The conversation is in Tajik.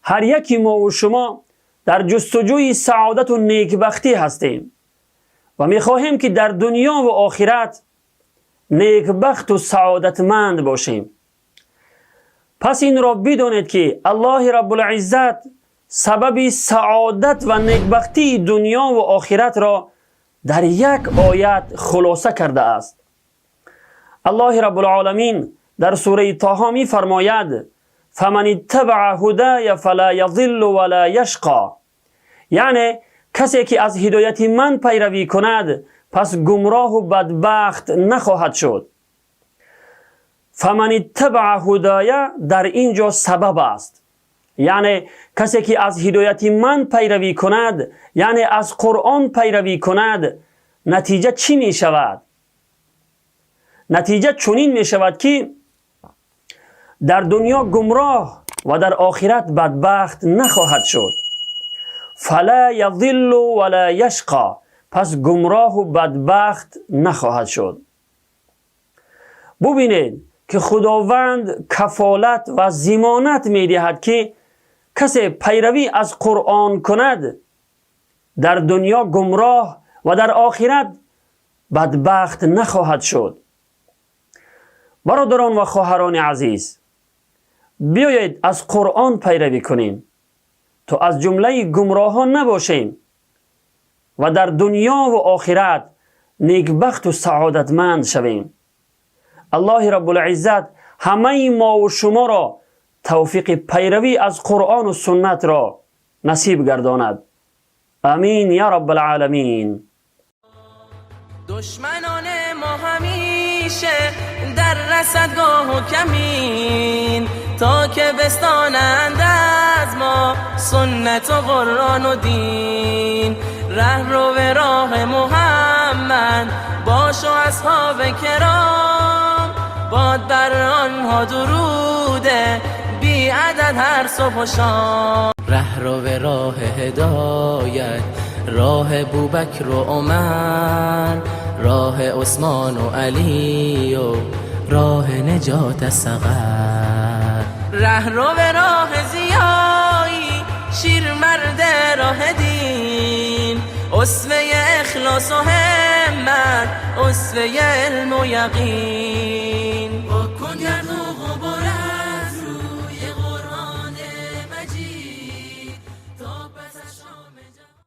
Ҳар яки мо ва шумо дар ҷустуҷӯи саодат ва некбахтӣ ҳастем ва мехоҳем, ки дар дунё ва охират некбахту саодатманд бошем. Пас инро бидонед, ки Аллоҳи Раббулиззат сабаби саодат ва некбахтии дунё ва охиратро дар як оят хулоса кардааст. Аллоҳи Раббулоламин дар сураи Тоҳо мефармояд: «فمن اتبع هدای فلا يضل ولا يشقى». Яъне касе ки аз ҳидояти ман пайравӣ кунад, пас гумроҳу бадбахт нахоҳад шуд. «فمن اتبع هدای» дар ин ҷо сабаб аст, яъне касе ки аз ҳидояти ман пайравӣ кунад, яъне аз Қуръон пайравӣ кунад, натиҷа чӣ мешавад? Натиҷа чунин мешавад, ки дар дунё гумроҳ ва дар охират бадбахт нахоҳад шуд. «فلا يضل ولا يشقى». Пас гумроҳу бадбахт нахоҳад шуд. Бубинед, ки Худованд кафолат ва зимонат медиҳад, ки касе пайравӣ аз Қуръон кунад, дар дунё гумроҳ ва дар охират бадбахт нахоҳад шуд. Бародарон ва хоҳарони азиз, биёед, аз Қуръон пайравӣ кунем, то аз ҷумлаи гумроҳон набошем ва дар дунё ва охират некбахту саодатманд шавем. Аллоҳи Раббулиззат ҳамаи мову шуморо тавфиқи пайравӣ аз Қуръону суннатро насиб гардонад. Амин я Раббалъоламин. دشمنان ما همیشه در رصدگاه و کمین تا که بستانند از ما سنت و قرآن و دین. ره رو به راه محمد باش و اصحاب کرام، باد بر آنها درود بی عدد هر صبح و شام. ره رو به راه هدایت، راه بوبکر و عمر، راه عثمان و علی و راه نجات سقر. ره رو به راه ضیایی، شیر مرد راه دین، اسوه اخلاص و همت، اسوه علم و یقین. پاک کن گرد و